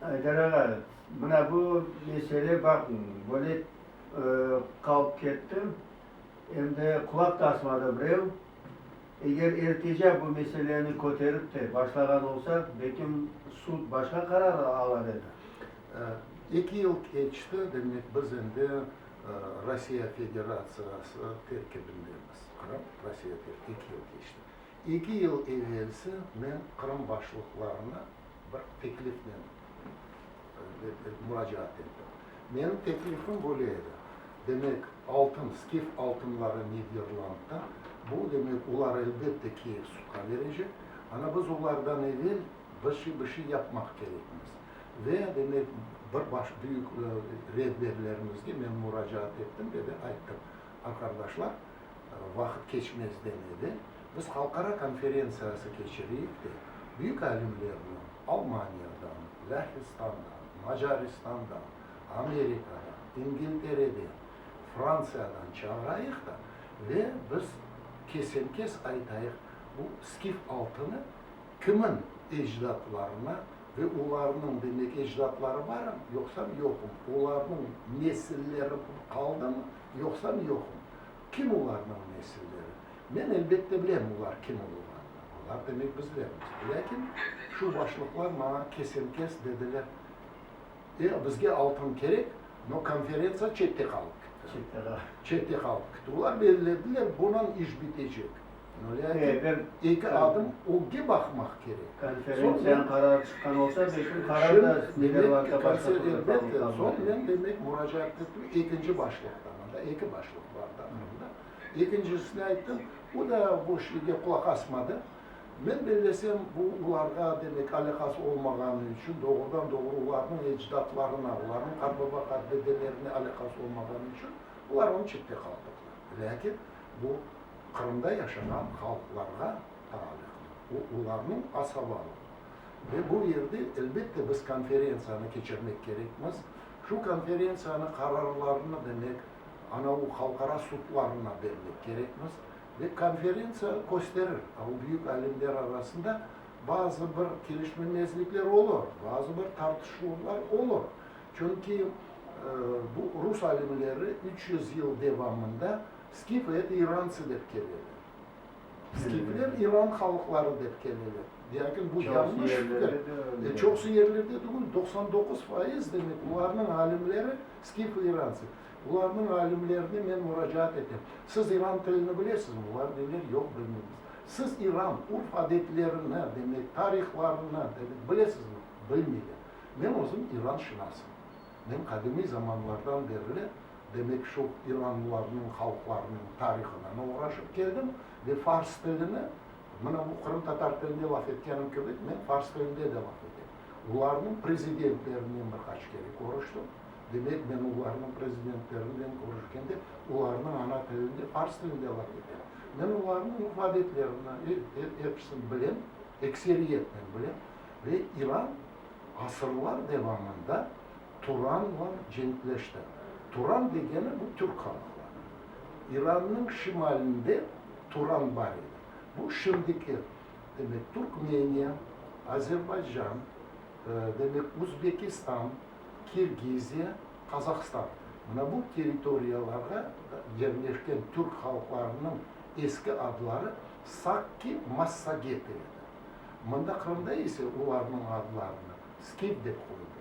Aydar ağa, mına bu mesele, baq, böyle qalıp ketti, em de qulaq da asmadı birev. Eger erteca bu meseleni köterip de başlağan olsaq, belkim sud başqa qarar alar edi. Eki yıl keçti, demek, biz endi Rossiya Federatsiyası terkibindemiz. Qırım, Rossiya terkibi, eki yıl keçti. Eki yıl evelsi men Qırım başlıqlarına bir teklifnen muracaat ettim. Menim teklifim böyle edi, demek, altın, skif altınları Niderlandda, bu, demek, olar elbette ki, sudqa berecek, ana biz olardan evel bir şey, bir şey yapmaq kerekmiz. Ve, demek, bir baş, büyük rehberlerimizge men muracaat ettim ve de ayttım, arqardaşlar, vaqıt keçmezden evel biz halqara konferentsiyası keçireyik de, büyük alimlerni Almaniyadan, Lehistandan, Macaristandan, Amerikadan, İngiltereden, Frantsiyadan çağırayıq da ve biz kesen-kes aytayıq, bu skif altını kimin ecdatlarına ve olarnıñ, demek, ecdatları barmı, yoqsam yoqmı, olarnıñ nesilleri qaldımı, Yoqsam yoqım. Kim olarnıñ nesilleri? Men, elbette, bilem olar kim olğanını. Olar, demek, bizlermiz. Lâkin şu başlıqlar maña kesen-kes dediler, E, bizge altın kerek, no konferentsiya çette qalıp kitti. Çette qalıp kitti. Olar bellediler, bunan iş bitecek. No, lâkin eki adım ögge baqmaq kerek. Konferentsiyanıñ qararı çıqqan olsa, belki qarar da Niderlandda başqa türlü qabul qalınır. Soñ men, demek, muracaat ettim ekinci başlıqtan, anda eki başlıq bardı aqırında. Ekincisine ayttım, o da bu şeyge qulaq asmadı. Men bellesem, bu olarğa, demek, alâqası olmağanı içün, doğrudan-doğru olarnıñ ecdatlarına, olarnıñ qartbaba-qartdedelerine alâqası olmağanı içün, olar onı çette qaldırdılar. Lâkin bu Qırımda yaşağan halqlarğa taalıqlı, o, olarnıñ asabalığı. Ve bu yerde, elbette, biz konferentsiyanı keçirmek kerekmiz. Şu konferentsiyanı qararlarını, demek, ana o halqara sudlarına bermek kerekmiz. Ve konferentsiya kösterir, a o büyük alimler arasında bazı bir kelişmemezlikler olur, bazı bir tartışuvlar olur. Çünki bu rus alimleri 300 yıl devamında Skifı, et iransı dep keleler. Skifler İran halqları dep keleler. Lâkin bu yañlış fikir. Çoqusı yerlerde tügül, 99% demek, olarnıñ alimleri skifı iransı. Olarnıñ alimlerine men muracaat etem. Siz İran tilini bilesizmi? Olar deyler, yoq, bilmeymiz. Siz İran urf-adetlerini, demek, tarihlarını, demek, bilesizmi? Bilmeyler. Men özüm iranşınasım. Men qadimiy zamanlardan berli, demek, şu iranlılarnıñ halqlarınıñ tarihınan oğraşıp keldim ve fars tilini, mına bu qırımtatar tilinde laf etkenim kibi, men fars tilinde de laf etem. Olarnıñ prezidentlerinen bir qaç kere körüştim. Demek, men olarnıñ prezidentlerinen körüşkende, olarnıñ ana tilinde, fars tilinde laf etem. Men olarnıñ urf-adetlerini, episini bilem, ekseriyetnen bilem ve İran Asırlar devamında Turanla cenkleşti. Turan degeni bu türk halqları. İrannıñ şimalinde Turan bar edi. Bu şimdiki, demek, Turkmeniya, Azerbaycan, demek, Uzbekistan, Kirgiziya, Qazahstan. Mına bu territoriyalarğa yerleşken türk halqlarınıñ eski adları Sakki-Massageti edi. Mında Qırımda ise olarnıñ adlarını skif dep qoydılar.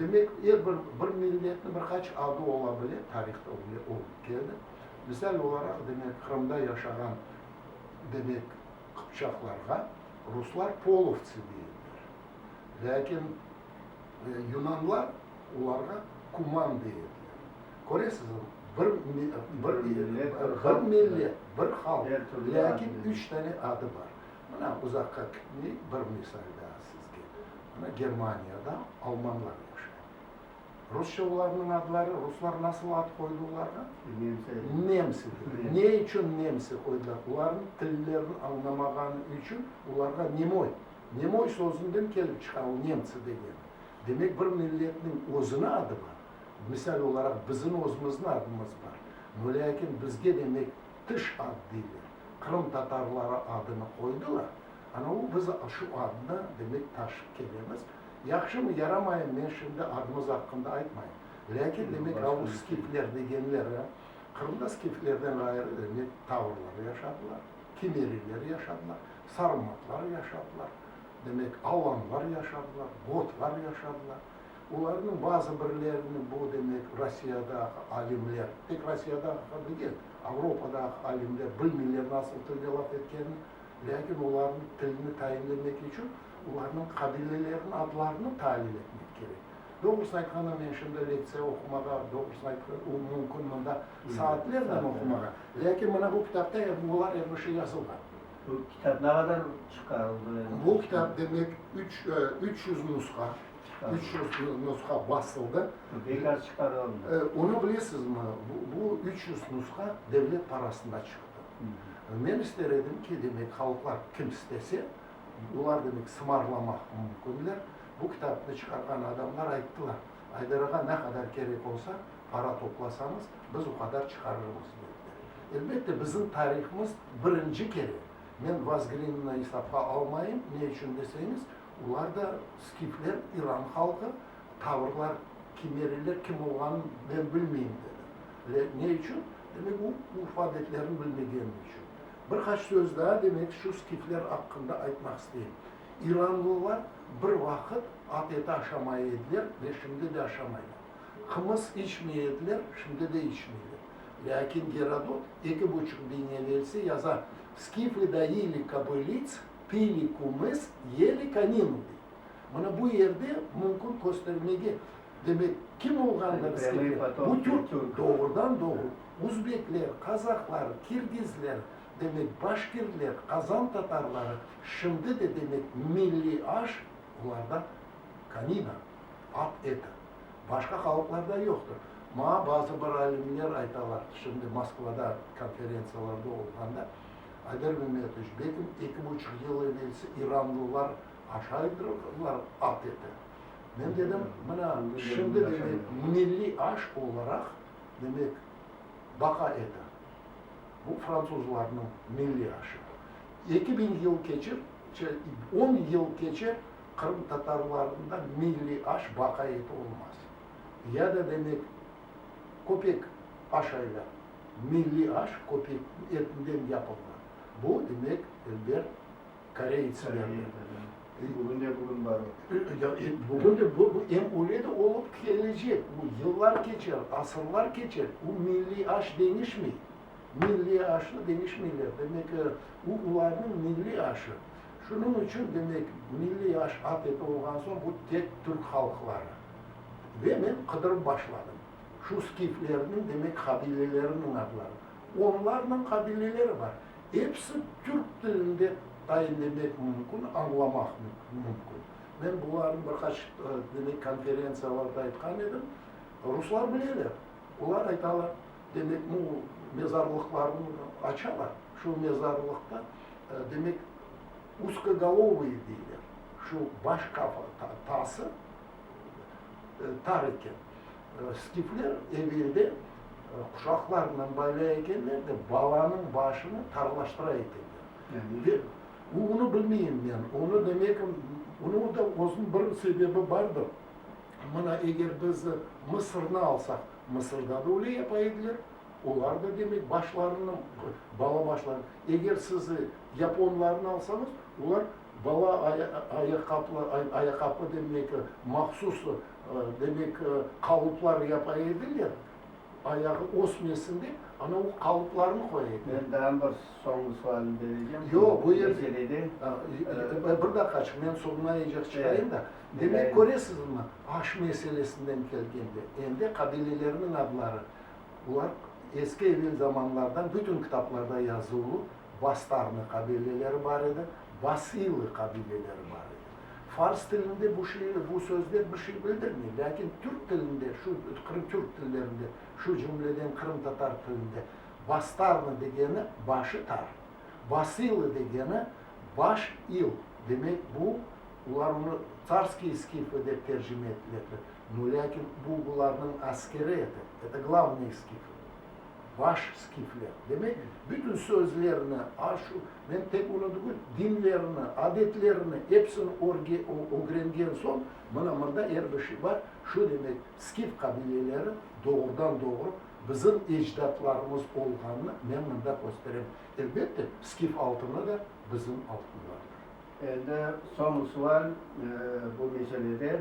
Demek, er bir bir milletniñ bir qaç adı ola bile, tarihta öyle olıp keldi. Misal olaraq, demek, Qırımda yaşağan, demek, qıpçaqlarğa ruslar polovtsı deydiler. Lâkin yunanlar olarğa kuman deydiler. Köresizmi, bir bir bir millet, bir halq, lâkin üç tane adı bar. Mına, uzaqqa kitmeyik, bir misal daa sizge. Mına, Germaniyada almanlar yaşay. Rusça olarnıñ adları, ruslar nasıl ad qoydı olarğa? Nemse. Nemse dediler. Ne içün nemse qoydılar? Olarnıñ tillerini añlamağanı içün olarğa nemoy, nemoy sözünden kelip çıqa o nemtsi degeni. Demek, bir milletniñ özüni adı bar. Misal olaraq, bizim özümizniñ adımız bar. No, lâkin bizge demek tış ad deyler. Qırım tatarları adını qoydılar. Ana o biz şu adnı, demek, taşıp kelemiz. Yahşımı, yaramaymı, men şimdi adımız aqqında aytmayım. Lâkin, demek, avu skifler degenleri, Qırımda skiflerden ğayrı, demek, tavrlar yaşadılar, kimeriler yaşadılar, sarmatlar yaşadılar, demek, alanlar yaşadılar, gotlar yaşadılar. Olarnıñ bazı birlerini bu, demek, Rossiyada alimler, tek Rossiyada degil, Avropada alimler bilmeyler nasıl tilde laf etkenini, lâkin olarnıñ tilini tayinlemek içün olarnıñ qabileleriniñ adlarını talil etmek kerek. Doğrusını aytqanda, men şimdi lektsiya oqumağa, doğrusını aytqanda, mümkün mında saatlernen oqumağa, lâkin mına bu kitapta olar er bir şey yazılğan. Bu kitap ne qadar çıqarıldı? Bu kitap, demek, 300 nusha, 300 nusha basıldı. Pek az çıqarıldı. Onı bilesizmi, bu 300 nusha devlet parasında çıqtı. Men ister edim ki, demek, halqlar kim istese, olar, demek, sımarlamaq mümkünler. Bu kitapnı çıqarğan adamlar ayttılar, Aydar ağa, ne qadar kerek olsa, para toplasañız, biz o qadar çıqarırmız, dediler. Elbette, bizim tarihımız birinci kere, men Vazgrinni esapqa almayım, ne içün deseñiz, olar da skifler, İran halqı, tavrlar, kimeriler kim olğanın men bilmeyim, dedi. Ne içün? Demek, o urf-adetlerini bilmegeni içün. Bir qaç söz daa, demek, şu skifler aqqında aytmaq isteyim. İranlılar bir vaqıt at eti aşamay ediler ve şimdi de aşamaylar. Qımız içmey ediler, şimdi de içmeyler. Lâkin Gerodot 2500 evelsi yaza, Skifı doili kobılits, pili kumıs, yeli koninu dey. Mına bu yerde mümkün köstermege, demek, kim olğandır skifler? Bu türk, doğrudan-doğru uzbekler, qazahlar, kirgizler, demek, başkirler, qazan tatarları, şimdi de, demek, milliy aş olarda konina, at eti. Başqa halqlarda yoqtır. Maña bazı bir alimler aytalar, şimdi Moskvada konferentsiyalarda olğanda, Ayder Memetoviç, belkim 2,5 yıl evelsi iranlılar aşaydırlar at eti. Men dedim, mına, şimdi, demek, milliy aş olaraq, demek, baqa eti. Bu fransuzlarnıñ milliy aşı. 2000 yıl keçip, 10 yıl keçer, qırımtatarlarında milliy aş baqa eti olmaz. Ya da, demek, köpek aşaylar. Milliy aş köpek etinden yapılğan. Bu, demek, elbet, koreytslerniñ. Bugün de bugün bar o. Bugün de bu, em öyle de olıp kelecek. Bu yıllar keçer, asırlar keçer, bu milliy aş deñişmey. Milliy aşnı deñişmeyler. Demek, bu olarnıñ milliy aşı. Şunıñ içün, demek, milliy aş at eti olğan soñ, bu tek türk halqları. Ve men qıdırıp başladım. Şu skiflerniñ, demek, qabileleriniñ adları. Onlarnıñ qabileleri bar. Episi türk tilinde tayinlemek mümkün, añlamaq mümkün. Men bularnı bir qaç, demek, konferentsiyalarda aytqan edim. Ruslar bileler. Olar aytalar, demek, bu mezarlıqlarnı açalar. Şu mezarlıqta, demek, uzkogolovıye deyler, şu baş qafa tası tar eken. Skifler evelde quşaqlarnen baylay ekenler de, balanıñ başını tarlaştıra ekenler. Ve onı bilmeyim men, onı demek, onıñ da özüniñ bir sebebi bardır. Mına eger biz Mısırnı alsaq, Mısırda da öyle yapa ediler. Olar da demek başlarını, bala başlarını. Eger siz yaponlarnı alsañız, olar bala ayaqqaplı, ayaqqapı demek, mahsus demek, qalıplar yapa ediler, ayağı ösmesin dep, ana o qalıplarnı qoya ediler. Men daa bir soñğı sualni berecem. Yoq, bu yerde, bir daqqaçıq, men soñuna iyecek çıqayım da. Demek, köresizmi, aş meselesinden kelgende, endi qabilelerniñ adları, Olar eski evel zamanlardan bütün kitaplarda yazılı Bastarnı qabileleri bar edi, Basılı qabileleri bar edi. Fars tilinde bu şey, bu sözler bir şey bildirmey, lâkin türk tilinde, şu Qırım türk tillerinde, şu cümleden qırımtatar tilinde Bastarnı degeni başı tar, Basılı degeni baş il, demek bu, olar onı tsarskiye skifı dep tercime ettiler. No, lâkin bu bularnıñ askeri edi, eto glavnıy skifı. Baş skifler. Demek, bütün sözlerini, aş-u, men tek onı tügül, dinlerini, adetlerini, episini örge, ögrengen soñ, mına mında er bir şey bar. Şu demek, skif qabileleri doğrudan-doğru bizim ecdatlarımız olğanını men mında kösterem. Elbette, skif altını da bizim altınlardır. Endi soñ sual bu meselede,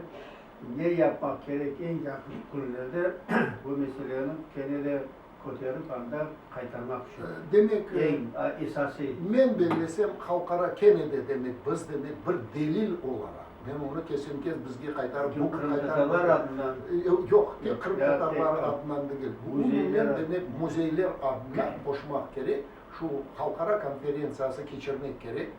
ne yapmaq kerek eñ yaqın künlerde bu meseleni kene de köterip anda qaytarmaq içün? Demek, Eñ esasıy. Men bellesem, halqara kene de, demek, biz, demek, bir delil olaraq, men onı kesen-kes bizge qaytarıp, Bütün bugün qaytarıp qırımtatarlar adından. Yoq, tek qırımtatarlar adından degil, bu umumen, demek, müzeyler adına qoşmaq kerek, şu halqara konferentsiyası keçirmek kerek,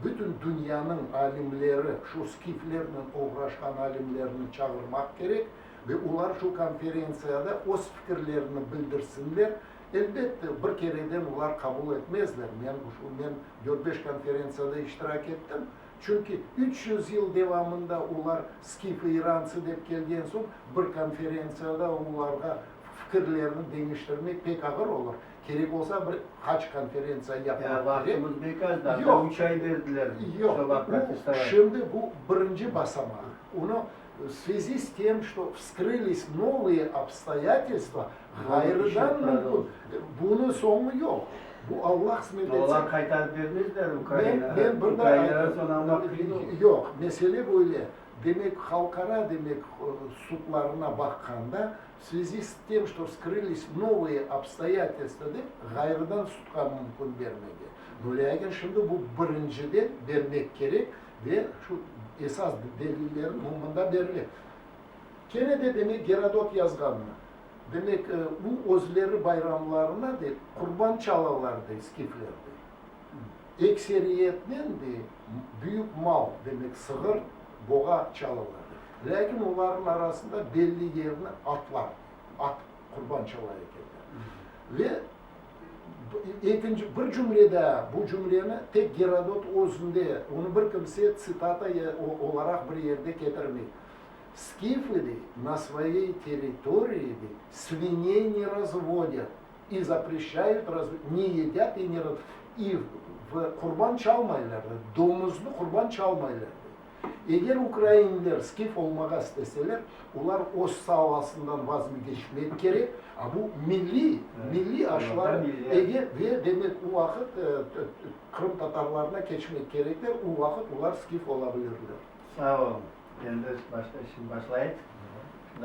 Bütün dünyanıñ alimleri, şu skiflernen oğraşqan alimlerni çağırmaq kerek ve olar şu konferentsiyada öz fikirlerini bildirsinler. Elbette, bir kereden olar qabul etmezler. Men şu, men dört-beş konferentsiyada iştirak ettim. Çünki 300 yıl devamında olar skifı, iransı dep kelgen soñ, bir konferentsiyada olarğa fikirlerini deñiştirmek pek ağır olur. Kerek olsa, bir qaç konferentsiya yapmaq Ya kerek. vaqtımız bek az da, Yoq. üç ay berdiler, Yoq, şoba bu, professorat. şimdi bu birinci basamaq. Onı v svyazi s tem, çto vskrılis novıye obstoyatelstva, ğayrıdan mümkün. Bunıñ soñu yoq. Bu Allah qısmet etse. Olar qaytarıp bermezler Ukraina. Men, men bir daa Ukrainadan aytım. soñ almaq qıyın olur. Yoq, mesele böyle. Demek, halqara, demek, sudlarına baqqanda, V svyazi s tem, çto vskrılis novıye obstoyatelstva dep, ğayrıdan sudqa mümkün bermege. No lâkin şimdi bu birinciden bermek kerek ve şu esas deliller mında berile. Kene de demek Gerodot yazğanını, demek bu özleri bayramlarına de qurban çalalar dey skifler dey. Ekseriyetnen dey büyük mal, demek sığır, boğa çalalar. Lâkin olarnıñ arasında belli yerni atlar, at qurban çala ekenler. Ve ekinci, bir cümle daa, bu cümleni tek Gerodot özünde, onı bir kimse tsitata olaraq bir yerde ketirmey. Skifı, dey, na svoyey territoriyi, dey, sviney ne razvodyat i zapreşçayut, ne yedyat i ne, i qurban çalmaylar, dey, domuznı qurban çalmaylar, dey. Eger ukrainler skif olmağa isteseler, olar öz salasından vazgeçmek kerek, a bu milliy, milliy aşlar, eger, ve demek o vaqıt qırımtatarlarına keçmek kerekler, o vaqıt olar skif ola bilirler. Sağ ol. Endi başta şimdi başlayıq.